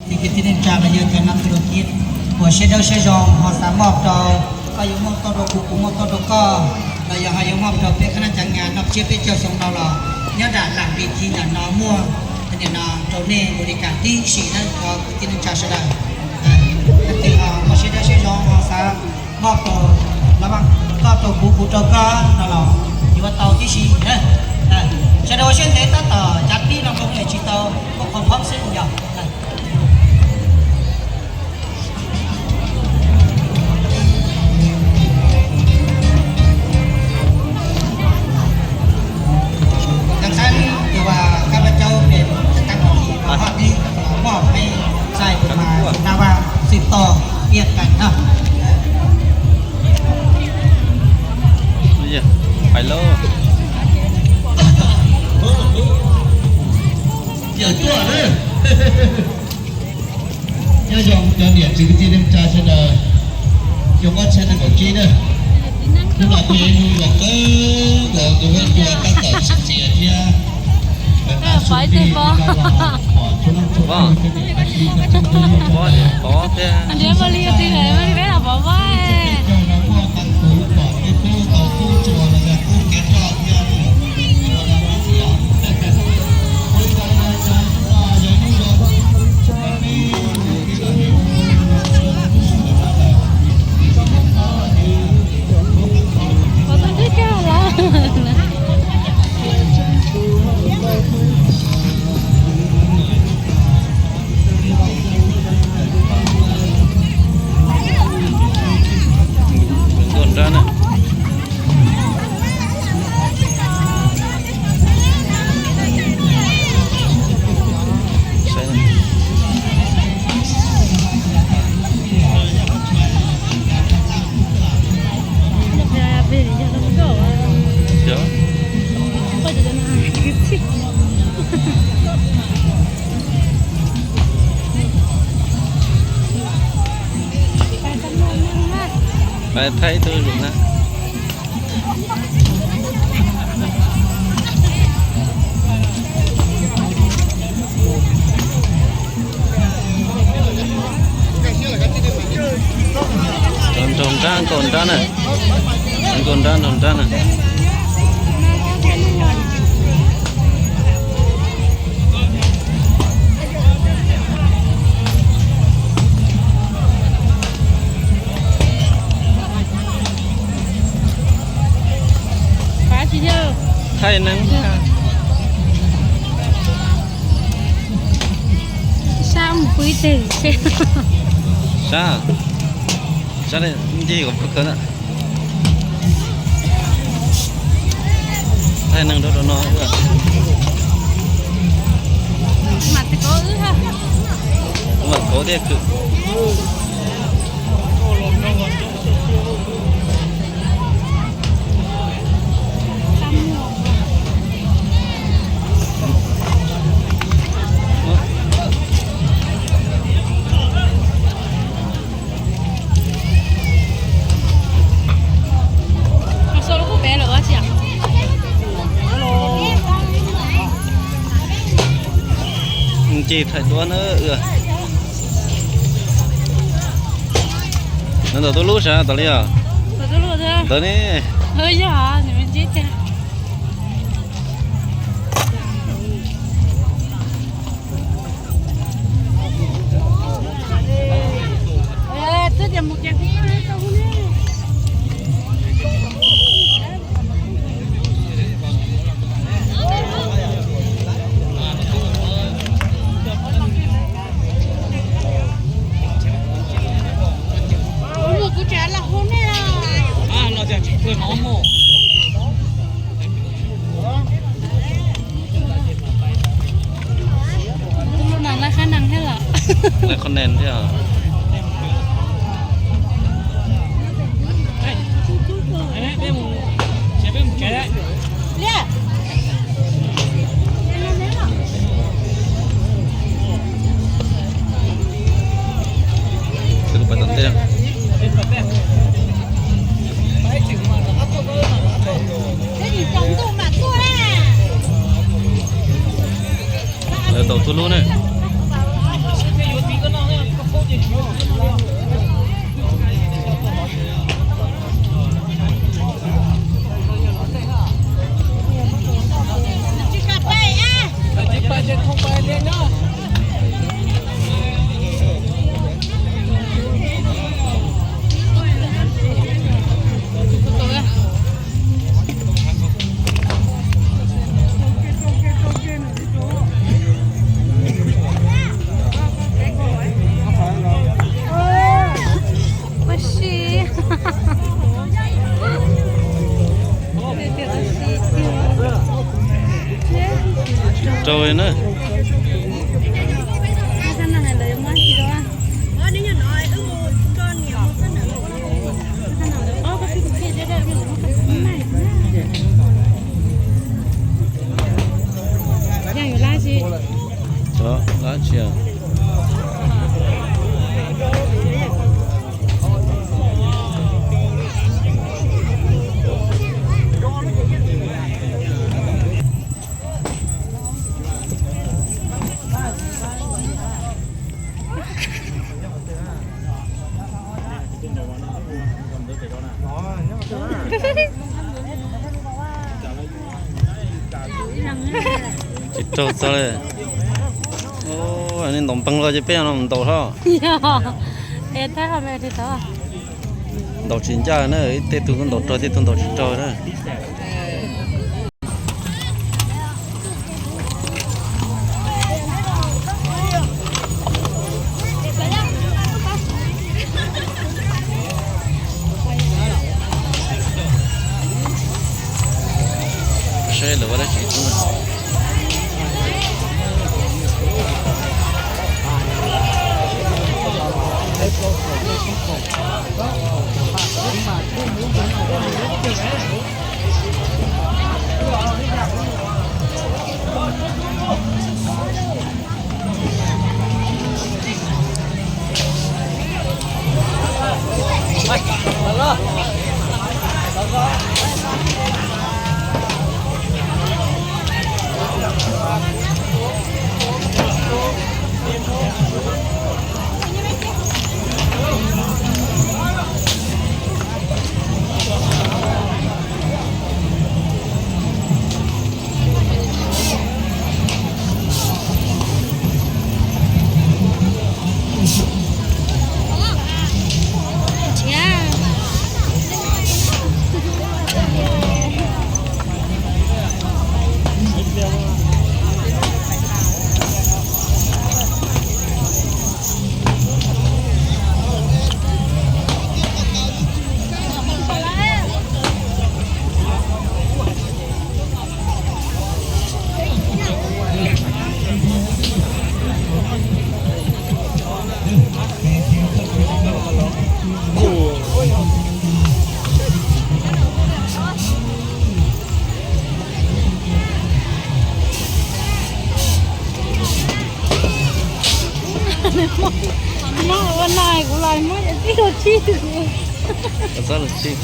Kwv tij neej tsa los yog cov nom tuj los kiv uas siab dawb siab zoo ho xav moj rau, koj yuav moj tau rau kuv, kuv moj tau rau koj, los yog ho yuav moj rau peb qhab nab cov nga noj tsiab peb caug xyoo no los nyob nram lam pi thi ntawm no muaj, nim no rau nej mus li kas tib si na cov kwv tij neej tsa sawv daws. Leej twg ho muaj siab dawb siab zoo ho xav moj rau, los moj rau kuv, kuv rau koj no los yuav tau tib si. Sawv daws ua siab ntev tab tom cav tib no nqoo tsis tau, muaj qhov phob xwb yog. Thov xav tus uas kab pab caub pem tas pom thi moj peb xaij tus mas tus nab vaj xwm toj tiaj kas no. Hais lauj. Yawm tuaj na. Nyob zoo cov niam txiv kwv tij neej tsa sawv daws, xyoo ob txhiab nees nkaum tsib na. Hnub no kuj yog ib hnub zoo kawg nkaus, tus huab cua tab tom txias txias thiab. Ntuj nrab na. Pais thaij ib tug zus na. Nraug nrab, nkaus nrab na. Nkaus nrab, nraug nrab na. Thaij neeg. Sab mus pw ib teg seb. Sab, sab ncig kom pw kawg na. Thaij neeg rau rau no. Mam kauv thiaj khwm. Ncig thaij duab na. Nws ntawm tub lub sav tom li os. Ntawd ne. Tus lub no laj qab nees thiab los? Laj qab nees thiab. Lawv tau tub lub ne. Raug txog li. Nej ntaus npeeg los ces peb no mus ntaus hlo. Ntaus tsis ncaj na, ib tej tug kuj ntaus raug, tej tug ntaus tsis raug na. Saib lawv ua dab tsi. Muab ua no kuv los muab cov tib los tsib. Txhob los tsib.